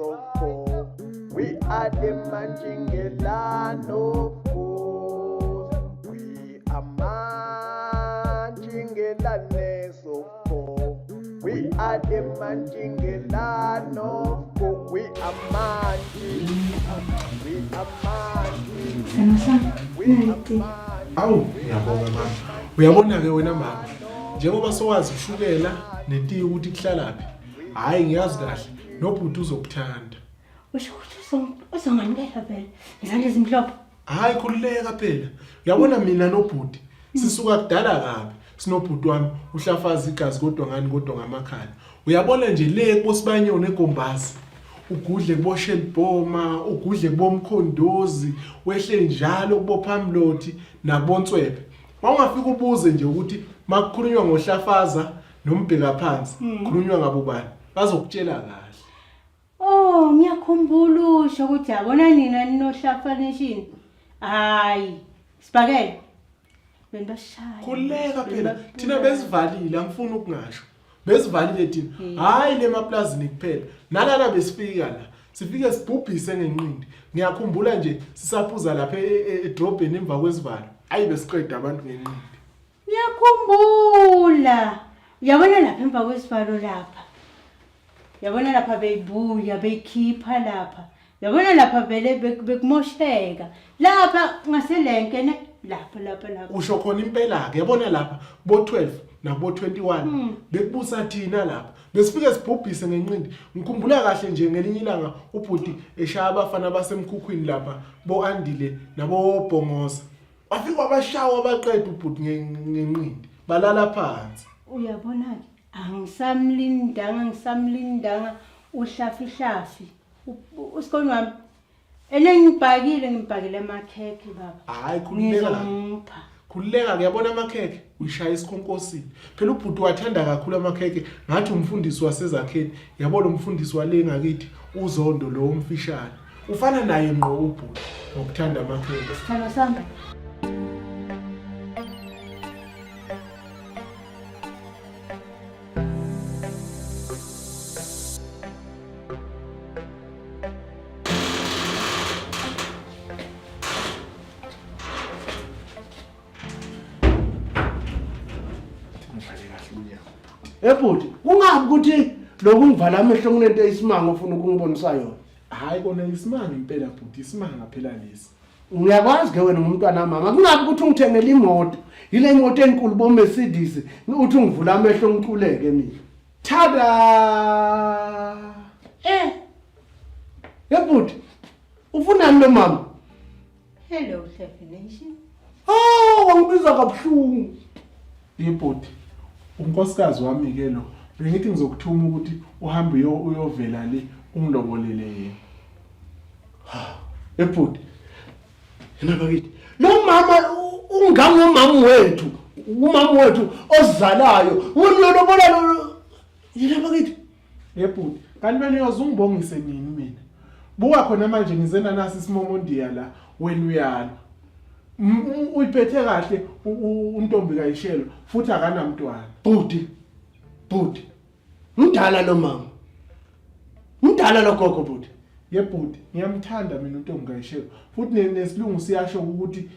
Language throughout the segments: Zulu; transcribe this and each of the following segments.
of course. We are the Manjingelane of course. We are Manjingelane of course. We are the Manjingelane of course. We are Manji. We are Manji. We are Manji. Awu, ngiyabonga mama. Uyabona-ke wena mama, njengoba sowazi ushukela netiye ukuthi kuhlalaphi. Hhayi ngiyazi kahle, nobhuti uzokuthanda. Usho ukuthi uzongamukela vele ngezandla ezimhlophe. Hhayi khululeka phela. Uyabona mina nobhuti sisuka kudala kabi. Sinobhuti wami uhlafaza igazi kodwa ngani kodwa ngamakhala. Uyabona nje le kubosibanyoni eGombazi. Ugudle kuboshelibhoma, ugudle kubomkhondozi, wehle njalo kubophamlothi nakubonswephe. Mawungafika ubuze nje ukuthi makukhulunywa ngohlafaza nombheka phansi, khulunywa ngabobani? Bazokutshela kahle. Oh, ngiyakhumbula usho ukuthi yabona nina ninohlafa nation. Hayi, sibhakele. Benibashaya. Khululeka phela thina besivalile angifuni ukungasho. Besivalile thina. Hayi le maplazini kuphela. Nalana besifika la. Sifike sibhubhise ngenqindi. Ngiyakhumbula nje sisaphuza lapha edrobheni emva kwesivalo. Ayi besiqeda abantu ngenqindi. Ngiyakhumbula. Uyabona lapha emva kwesivalo lapha. Yabona lapha beyibuya beyikhipha lapha. Yabona lapha vele bekumosheka. Lapha ngaselenke ne lapha lapha lapha. Usho khona impela ke yabona lapha bo 12 nakubo 21 bekubusa thina lapha. Besifike sibhubhise ngenqindi. Ngikhumbula kahle nje ngelinye ilanga ubhuti eshaya abafana basemkhukhwini lapha bo Andile nabo Bhongoza. Wafika wabashawa baqeda ubhuti ngenqindi. Balala phansi. Uyabona-ke angisamlindanga ngisamlindanga uhlafihlafi usikoni wami ene ngibhakile ngibhakile amakhekhe baba. Hayi khululeka. Ngizomupha. Khululeka ngiyabona amakhekhe uyishaya isikhonkosini. Phela ubhuti wathanda kakhulu amakhekhe ngathi umfundisi wasezakheni. Yabo lo mfundisi wale ngakithi uZondo lo omfishane. Ufana naye ngqo ubhuti ngokuthanda amakhekhe. Sithando sami. Ebhuti, kungabi ukuthi lokhu ngivala amehlo kunento eyisimanga ofuna ukungibonisa yona. Hayi kona isimanga impela bhuti, isimanga phela lesi. Ngiyakwazi ke wena ngumntwana mama. Kungabi ukuthi ungithengele imoto. Yile imoto enkulu bo Mercedes, uthi ungivula amehlo ngiculeke mina. Tada! Eh. Yebhuti, ufunani lo mama? Hello Hlafi Nation. Oh, wangibiza kabuhlungu. Yebhuti, unkosikazi wami ke lo. Bengithi ngizokuthuma ukuthi uhambe uyovela le ungilobolele yena. Ebhuti. Yena bakithi. Lo mama ungangomama wethu. Umama wethu ozalayo. Uyolobola lo. Yena bakithi. Yebhuti, kanti wena uyoze ungibongise nini mina? Buka khona manje ngize nanasi isimomondiya la, wena uyalwa. Uyiphethe kahle untombi kayishelo futhi akanamntwana. Bhuti. Bhuti. Mdala lo mama. Mdala lo gogo bhuti. Yebhuti, ngiyamthanda mina untombi kayishelo. Futhi nesilungu siyasho ukuthi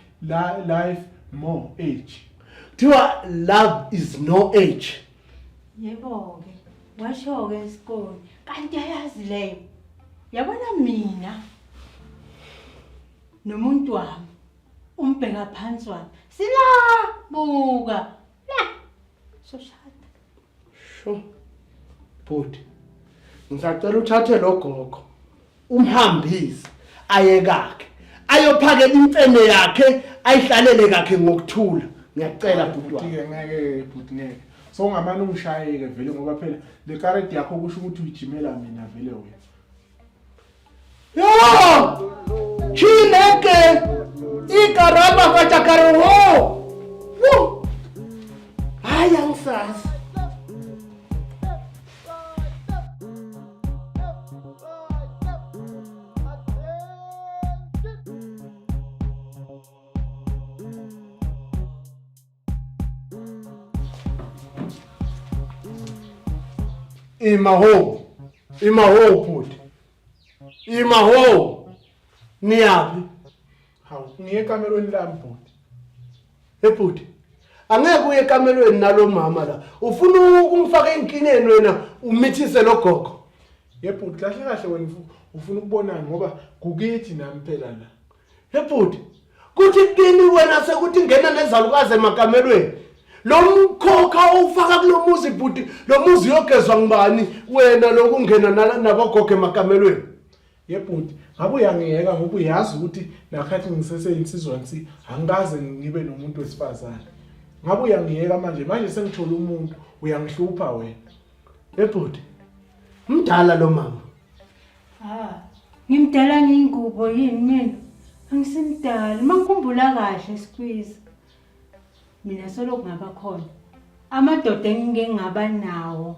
life more age. Kuthiwa love is no age. Yebo-ke, washo-ke isikole. Kanti ayazi leyo. Yabona mina nomuntu wami umbheka phansi wami. Sila buka. La. Soshada. Sho. Bhuti. Ngisacela uthathe lo gogo umhambise aye kakhe. Ayophakela imfene yakhe ayihlalele kakhe ngokuthula. Ngiyacela bhuti wami. Ke ngeke bhuti ngeke. So ungamane ungishayeke vele ngoba phela le karedi yakho kusho ukuthi uyijimela mina vele wena. Yo! Chineke! Ikaramba kwachakaroho! Woo! Hayi angisazi. Ima ho. Ima ho bhuti. Ima ho. Niyaphi? Hawu, ngiye ekamelweni lami bhuti. Ebhuti. Angeke uye ekamelweni nalomama la. Ufuna ukungifaka enkingeni wena umithise lo gogo. Yebhuti kahle kahle wena ufuna ukubonani ngoba kukithi nami phela la. Hebhuti. Kuthi kini wena sekuthi ngena nezalukazi emakamelweni. Lo mkhokha owufaka kulomuzi bhuti, lo muzi uyogezwa ngubani wena lokungena nabogogo emakamelweni. Yebhuti, ngabe uyangiyeka ngoba uyazi ukuthi nakhathi ngiseseyinsizwa nsi angikaze ngibe nomuntu wesifazane. Ngabe uyangiyeka manje, manje sengithola umuntu, uyangihlupha wena. Yebhuti. Mdala lo mama. Ah, ngimdala ngiyingubo yini mina? Angisimdala, mangikhumbula kahle squeeze. Mina solo kungaba khona amadoda engike ngaba nawo.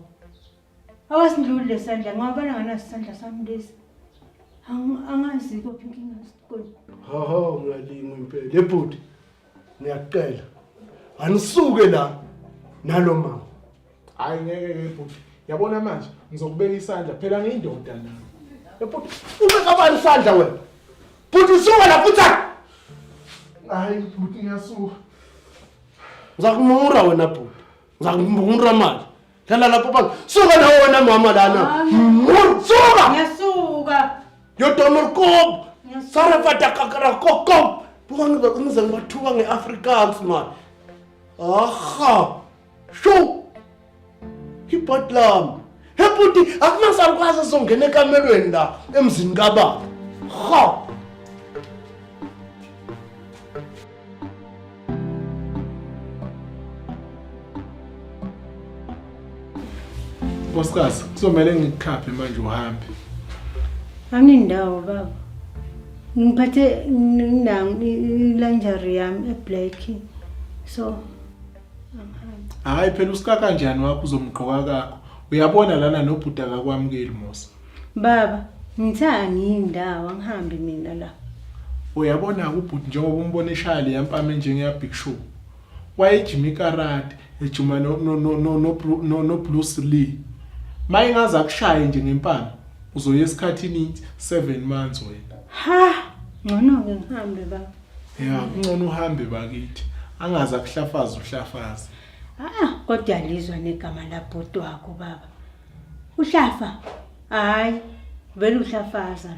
Awasindluli lesandla ngawabona nganaso isandla sami lesi. Angazi kuphi inkinga sikoni. Ha ha ngiyalinga impela. Yebhuti. Ngiyacela. Anisuke la nalomama. Hayi ngeke ke bhuti. Yabona manje ngizokubeka isandla phela ngiyindoda nami. Bhuti ubeka bani isandla wena? Bhuti suka la futhi. Hayi bhuti ngiyasuka. Ngizakumura wena bhuti. Ngizakumura manje. Hlala lapho phansi. Suka nawe wena mama lana. Mur suka. Ngiyasuka. Yodomorkop. Sarafata kakara kokop. Buka ngize ngibathuka ngeAfrikaans man. Aha. Sho! Ibhodi lami. He bhuti, akunasalukwazi sizongena ekamelweni la emzini kababa. Ha! Nkosikazi, kuzomele ngikukhaphe manje uhambe. Angindawo baba. Ngiphathe nginangu ilingerie yami eblack. So Hayi phela usika kanjani wakho uzomgqoka kakho. Uyabona lana nobhuti akakwamukeli Musa. Baba, ngithe angiyindawo angihambi mina la. Uyabona ubhuti njengoba umbona eshaya leya mpama enjengeya Big Show. Wayejima ikarate, ejima no no no no no no, no Bruce Lee. Mayingaze akushaye nje ngempama uzoya esikhathini 7 months wena. Ha, ngcono ke ngihambe baba. Ya, kungcono uhambe bakithi. Angaze akuhlafaze uhlafaze. Ah, kodwa yalizwa negama labhuti wakho baba. Uhlafa. Hayi, vele uhlafaza lo.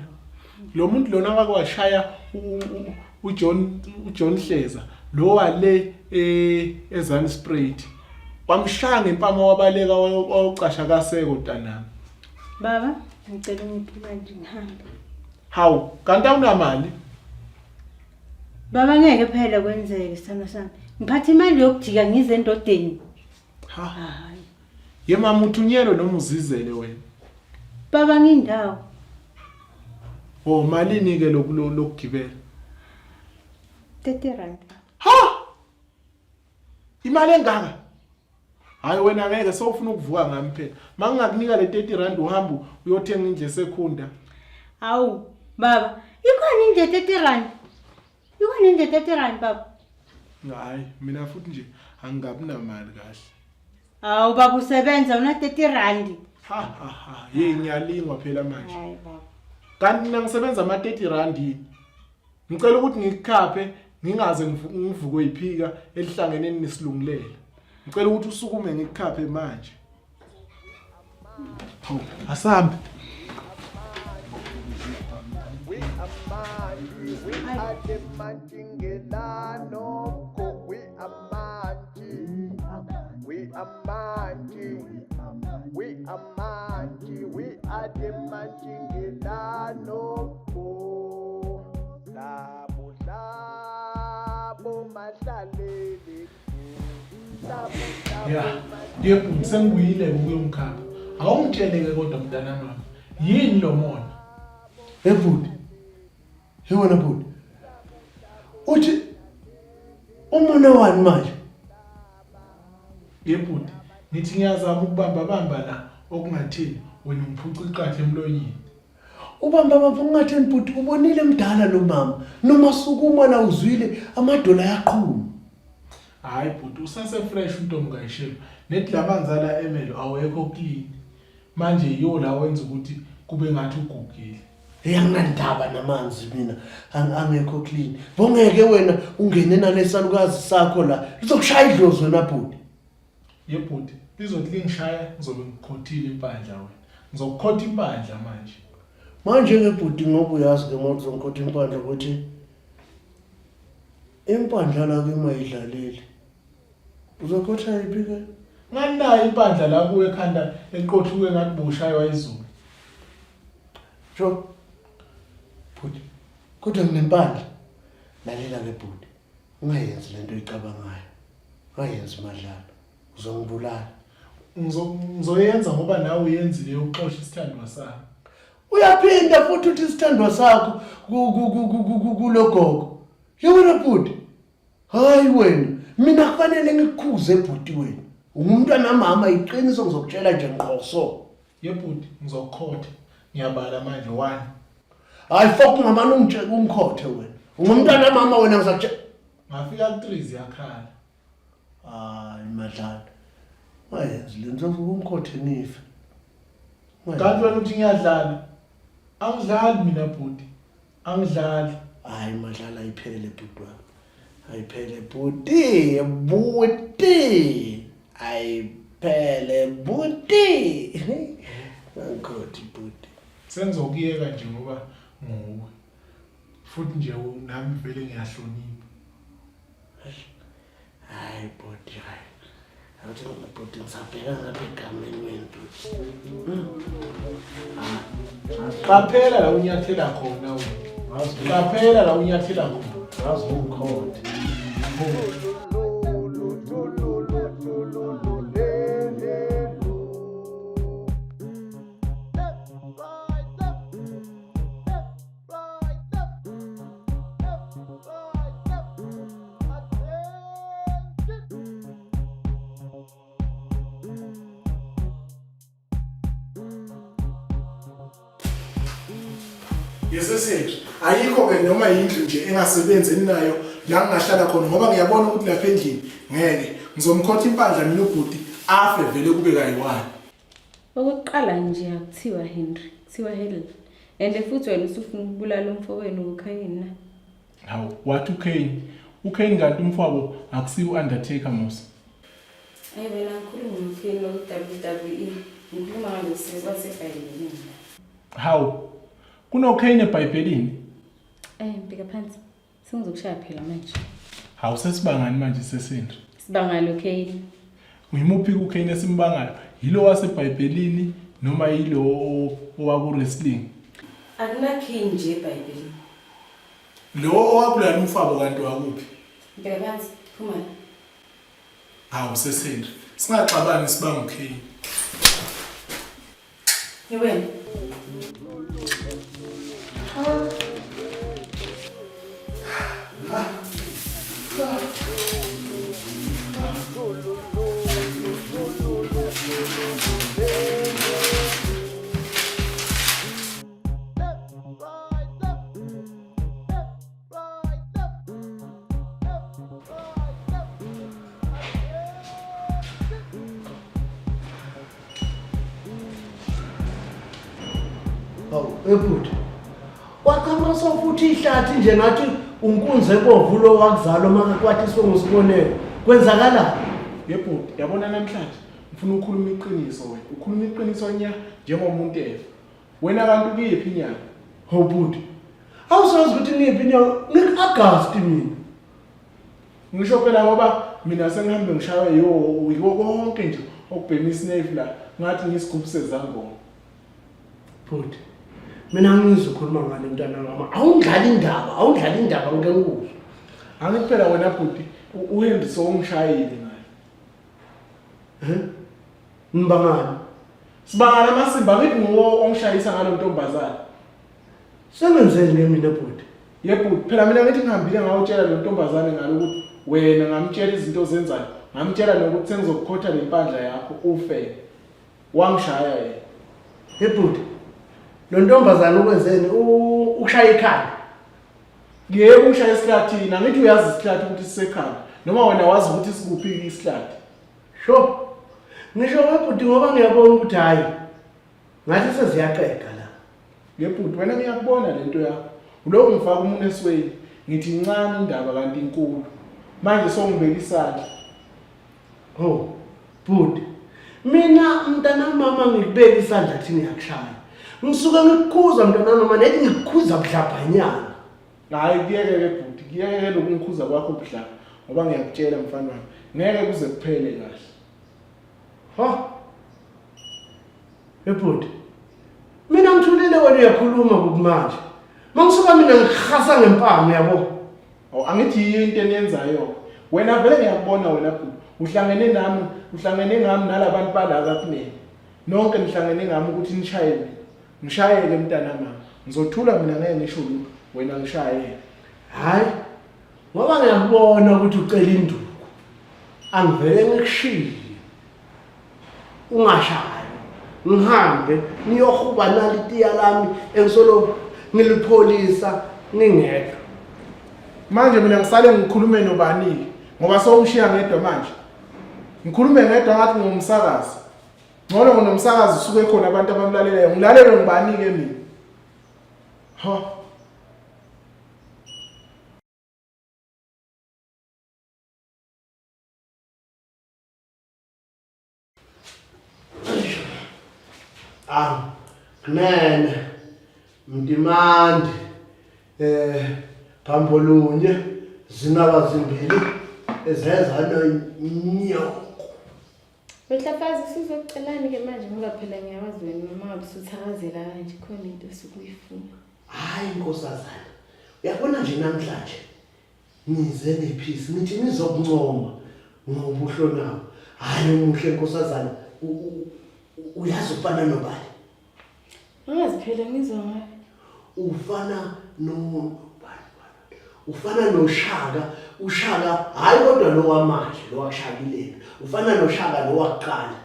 Lo muntu lona wake washaya uJohn uJohn Hleza lo wale eh eZandspruit. Wamshaya ngempama wabaleka wayocasha kaseko ntanami. Baba, ngicela ungiphe imali ngihambe. Hawu, kanti awunamali? Baba ngeke phela kwenzeke sithando sami. Ngiphatha imali yokujika ngize endodeni. Ha. Hayi. Ye mama uthunyelwe noma uzizele wena? Baba ngindawo. Oh malini ke lokhu lokugibela? 30 rand. Ha! Imali engaka? Hayi wena ngeke sewufuna ukuvuka ngami phela. Mangingakunika le 30 rand uhamba uyothenga indlu esekhunda. Hawu baba, ikhona indlu e 30 rand. Ikhona indlu e 30 rand baba. Hayi mina futhi nje angingabi namali kahle. Hawu baba usebenza una 30 rand. Ha ha ha, hey ngiyalingwa phela manje. Hayi baba. Kanti mina ngisebenza ama 30 rand yini? Ngicela ukuthi ngikukhaphe ngingaze ngivukwe yiphika elihlangene nesilungulela. Ngicela ukuthi usukume ngikukhaphe manje. Hawu, asambe. We are mighty, we are the Mantingelano, we are mighty, we are mighty, we are mighty, we are the Mantingelano. Labo labo mahlalele Ya, yebo sengibuyile ukuyomkhapha. Awungitshele ke kodwa mntana mama. Yini lo mona? Hey bhuti. Hey wena bhuti. Uthi umona wani manje? Yebhuti, ngithi ngiyazama ukubamba bamba la okungathini wena ungiphuca iqatha emlonyeni. Ubamba baba ungatheni bhuti ubonile mdala lo mama noma sukuma la uzwile amadola ayaqhuma. Hayi bhuti usase fresh untombi kayishelo. Nethi lamanzi ala emelo awekho clean. Manje yiwo la wenza ukuthi kube ngathi ugugile. Hey anginandaba namanzi mina angekho clean. Bongeke wena ungene nalesalukazi sakho la. Lizokushaya idlozi wena bhuti. Yebhuti, lizothi lingishaya ngizobe ngikhothile impandla wena. Ngizokukhotha impandla manje. Manje ke bhuti ngoba uyazi ke uma uzongikhotha impandla ukuthi impandla la ke mayidlaleli. Uzokhotha yiphi ke? Nganayo impandla la kuwe ekhanda eqothuke ngathi bushaywa izulu. Sho. Bhuti. Kodwa nginempandla. Lalela ke bhuti. Ungayenzi lento oyicabangayo. Ungayenzi madlalo. Uzongibulala. Ngizoyenza ngoba nawe uyenzile yokuxosha isithandwa sami. Uyaphinda futhi uthi isithandwa sakho kulogogo. Yewena bhuti. Hayi wena, mina kufanele ngikukhuze bhuti wena. Ungumntwana mama iqiniso ngizokutshela nje ngqo so. Yebhuti ngizokukhotha. Ngiyabala manje one. Hayi fok ngamane ungitshela ungikhothe wena. Ungumntwana mama wena ngizakutshela. Ngafika ku-3 ziyakhala. Hayi madlala. Wayenzi le nto ungikhothe nife. Kanti wena uthi ngiyadlala. Angidlali mina bhuti. Angidlali. Hayi madlala ayiphele bhuti wami. Ayiphele bhuti, bhuti. Ayiphele bhuti. Angikhothi bhuti. Sengizokuyeka nje ngoba nguwe. Futhi nje nami vele ngiyahlonipha. Hayi bhuti hayi. Awuthi bhuti ngisabheka ngapha egameni wena bhuti. Qaphela la unyathela khona wena. Qaphela la unyathela khona. Ngazi ungikhothe. Yesesendri ayikho-ke noma yindlu nje engasebenzi eninayo la ngingahlala khona ngoba ngiyabona ukuthi lapha endlini ngeke ngizomkhotha impandla mina ubhuti afe vele kube kayiwani. Okokuqala nje akuthiwa Henry, kuthiwa Helen. And futhi wena usufuna ukubulala umfowenu ngoKhayini na? Hawu, wathi uCain. UCain kanti umfowabo akusiwo u-Undertaker mos. Ayi wena ngikhuluma ngoCain waku-WWE. Ngikhuluma ngalesi kwaseBhayibhelini. Hawu, kunoCain eBhayibhelini? Eh, bheka phansi. Sengizokushaya phela manje. Hawu sesibangani manje sesindri? Sibanga lo Cain. Uyimuphi uCain esimbangayo? Yilo waseBhayibhelini noma yilo owaku-wrestling? Akuna Cain nje eBhayibhelini. Lo owabulala umfabo kanti wakuphi? Bheka phansi, phuma la. Hawu sesindri. Singaxabani sibanga uCain. Wena. Hawu, ebhuti. Waqhamuka futhi ihlathi nje ngathi unkunzi ebomvu lo wakuzalwa makakwatiswe ngosibonelo. Kwenzakala? Yebhuti, yabona namhlanje ngifuna ukukhuluma iqiniso wena. Ukhuluma iqiniso nya njengomuntu efa. Wena kanti ukuyiphi inyanga? Hawu bhuti. Awusazi ukuthi ngiyiphi inyanga? Ngiku-Agasti mina. Ngisho phela ngoba mina sengihambe ngishaywe yiwo yiwo konke nje okubhema isnefu la ngathi ngisigubhu sezangoma. Bhuti. Mina angizwa ukhuluma ngale mntana mama. Awundlali indaba, awundlali indaba ngike ngikuzwe. Angithi phela wena bhuti uHenry sowungishayile ngayo. Eh? Nibangani? Sibangana amasimba angithi nguwo ongishayisa ngalo ntombazane. Sengenzeni ke mina bhuti? Yebhuti phela mina ngithi ngihambile ngawutshela lo ntombazane ngalo ukuthi wena ngamtshela izinto ozenzayo. Ngamtshela nokuthi sengizokukhotha le mpandla yakho ufe. Wangishaya yena. Yebhuti. Lo ntombazane ukwenzeni? Ukushaya ikhanda. Yebo ushaya esihlathini, angithi uyazi isihlathi ukuthi sisekhanda. Noma wena wazi ukuthi sikuphi isihlathi. Sho. Ngisho webhuti ngoba ngiyabona ukuthi hayi. Ngathi seziyaqega la. Ngebhuti wena ngiyakubona lento yakho. Ulokhu ngifaka umuntu esweni. Ngithi incane indaba kanti inkulu. Manje songibeka isandla. Ho, bhuti. Mina mntana mama ngikubeka isandla thi ngiyakushaya. Ngisuke ngikukhuza mntana mama nethi ngikukhuza budlabhanyana. Hayi kuyeke-ke bhuti, kuyeke lokungikhuza kwakho budlabha ngoba ngiyakutshela mfana wami. Ngeke kuze kuphele kahle. Ho. Ebhuti. Mina ngithulile wena uyakhuluma kumanje. Mangisuka mina ngihasa ngempama yabo. Awu angithi yiyo into eniyenzayo. Wena vele ngiyakubona wena bhuti. Uhlangene nami, uhlangene ngami nalabantu bala kakunene. Nonke nihlangene ngami ukuthi nishaye mina. Ngishayeke mntana mama. Ngizothula mina ngeke ngisho lutho. Wena ngishaye. Hayi. Ngoba ngiyakubona ukuthi ucela induku. Angivele ngikushiye. Ungashayi. Ngihambe ngiyohuba nalitiya lami engisolo ngilipholisa ngingedwa. Manje mina ngisale ngikhulume nobani ngoba sewungishiya ngedwa manje. Ngikhulume ngedwa ngathi ngumsakazi. Ngcono ngonomsakazi usuke khona abantu abamlalelayo. Ngilalelwe ngubani ke mina? Ha. Ah, Kunene Mntimande eh phambolunye zinaba zimbili ezeza nonyoko. Wehlafazi usuzocelani ke manje ngoba phela ngiyawazi wena noma ngabe usuthakazela kanje khona into osuke uyifuna. Hayi nkosazana. Uyabona nje namhlanje Nize nephisi ngithi nizokuncoma ngobuhlo nabo. Hayi umuhle nkosazana uyazi ufana nobani? Angazi phela ngizwa ngayo. Ufana no ufana noShaka, uShaka hayi kodwa lo wamanje lo wakushakileni. Ufana noShaka lo wakuqala.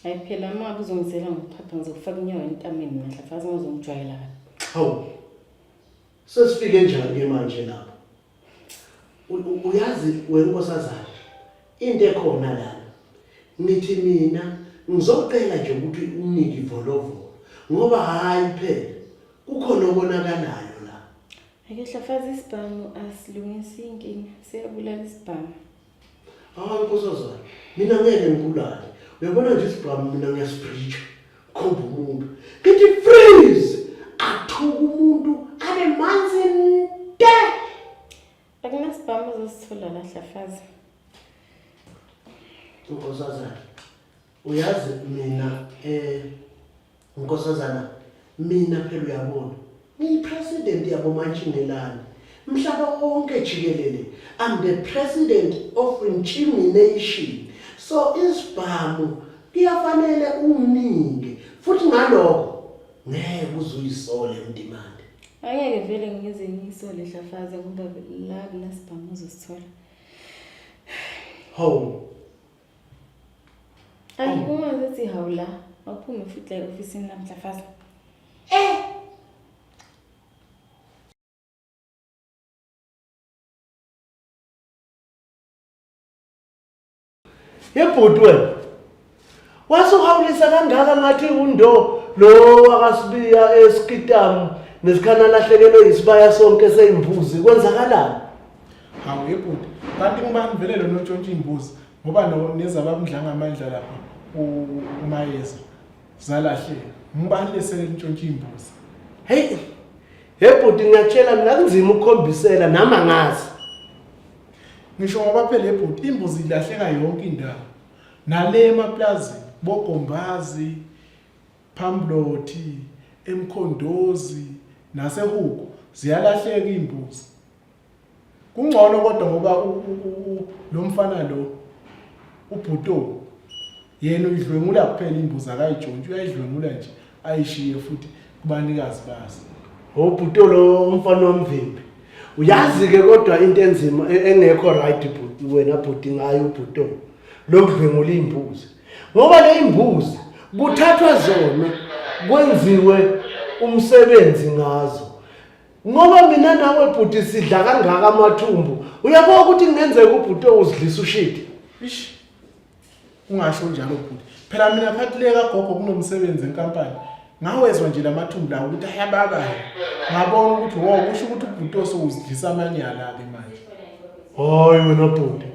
Hayi phela uma kuzongizela ngokuphapha ngizokufaka inyawo entameni mina hlafazi ngizongijwayela kabi. Hawu. Sesifike njani ke manje lapho? Uyazi wena nkosazana into ekhona lana. Ngithi mina ngizocela nje ukuthi unike ivolovolo ngoba hayi phela kukhona okonakalayo la. Ake hlafaza isibhamu asilungisi inkinga siyabulala isibhamu. Hayi nkosazana mina ngeke ngibulale. Uyabona nje isibhamu mina ngiyasibridge. Khomba umuntu. Ngithi freeze athuka umuntu abe manzi nte. Akunasibhamu ozosithola la hlafaza. Nkosazana uyazi mina eh Nkosazana, mina phela uyabona, ngiyi-president yabomantshingelane. Mhlaba wonke jikelele, I'm the president of Ntshimi Nation. So isibhamu kuyafanele unginike futhi ngalokho ngeke uze uyisole Mntimande. Angeke vele ngize ngiyisole Hlafaza ngoba la kunasibhamu uzosithola. Hawu, Ayi ungazithi hawu la. Awuphume futhi la e-ofisini lami Hlafaza. Eh! Yebhuti wena. Wasuhawulisa kangaka ngathi undo lo akasibiya esikitamu nesikhana lahlekelwe isibaya sonke seyimbuzi kwenzakalani? Hawu yebhuti, kanti ngubani vele lona ontshontsha iy'mbuzi ngoba nezababudla ngamandla lapha umayeza zalahleka. Ngubani lesele ntshontsha iy'mbuzi? Hey, yebhuti ngiyakutshela mina kunzima ukukhombisela nami angazi. Ngisho ngoba phela yebhuti imbuzi ilahleka yonke indawo. Nale emaplazini, boGombazi, Phambulothi, eMkhondozi naseHuku ziyalahleka iy'mbuzi. Kungcono kodwa ngoba lo mfana lo ubhuto yena uyidlwengula kuphela imbuzi akayitshontshi uyayidlwengula nje ayishiye futhi kubanikazi bazo. Ubhuto lo umfana wamvimbi. Uyazi-ke kodwa into enzima engekho right bhuti wena bhuti ngayo ubhuto lokudlwengula iy'mbuzi. Ngoba le imbuzi kuthathwa zona kwenziwe umsebenzi ngazo. Ngoba mina nawe bhuti sidla kangaka amathumbu. Uyabona ukuthi kungenzeka ubhuti uzidlisa ushidi. Ish. Ungasho njalo bhuti. Phela mina phathi le kagogo kunomsebenzi enkampani. Ngawezwa nje lamathumbu lawo ukuthi ayababa. Ngabona ukuthi wo kusho ukuthi ubhuti osewuzidlisa amanyala ke manje. Hayi wena bhuti.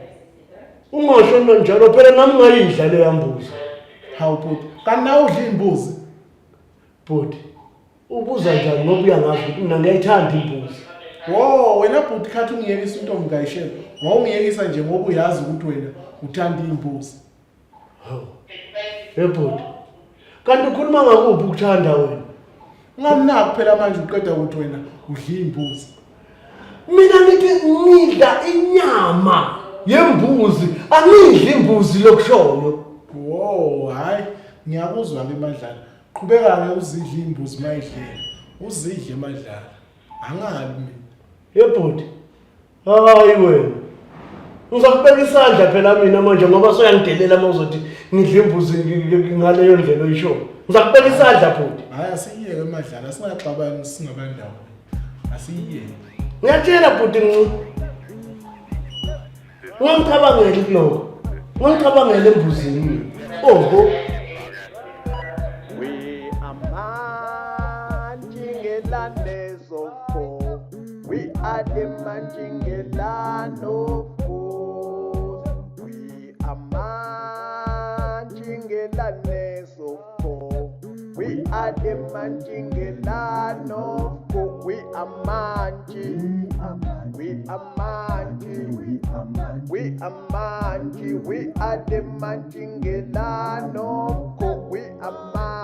Ungasho njalo phela nami ngayidla leya mbuzi. Hawu bhuti, kanti nawe udla imbuzi? Bhuti, ubuza njani ngoba uyangazi ukuthi mina ngiyayithanda imbuzi. Wo, wena bhuti khathi ungiyekisa intombi kayishela. Wawungiyekisa nje ngoba uyazi ukuthi wena uthanda imbuzi. Hawu. Hey bhuti. Kanti ukhuluma ngakuphi ukuthanda wena? Ungamnaki phela manje uqeda ukuthi wena udla imbuzi. Mina ngithi ngidla inyama yembuzi, angidli imbuzi lokushoyo. Wo, hayi ngiyakuzwa ke madlala. Qhubeka ke uzidle imbuzi mayidlela. Uzidle madlala. Angali mina. Hey bhuti. Hayi wena. Ngizakubeka isandla phela mina manje ngoba soyangidelela uma uzothi ngidla imbuzi ngaleyo ndlela oyishoyo. Ngizakubeka isandla bhuti. Hayi asiyeke madlala singaxabani singabandawo. Asiyeke. Ngiyatshela bhuti ngi Ungangicabangeli kuloko. Ungangicabangeli embuzini. Oho. We are manjingelane We are the manjingelano of course. We are manjingelane so We are the manjingelano of We are manji. We are manji. We are manji. We are the manjingelano. We are manji.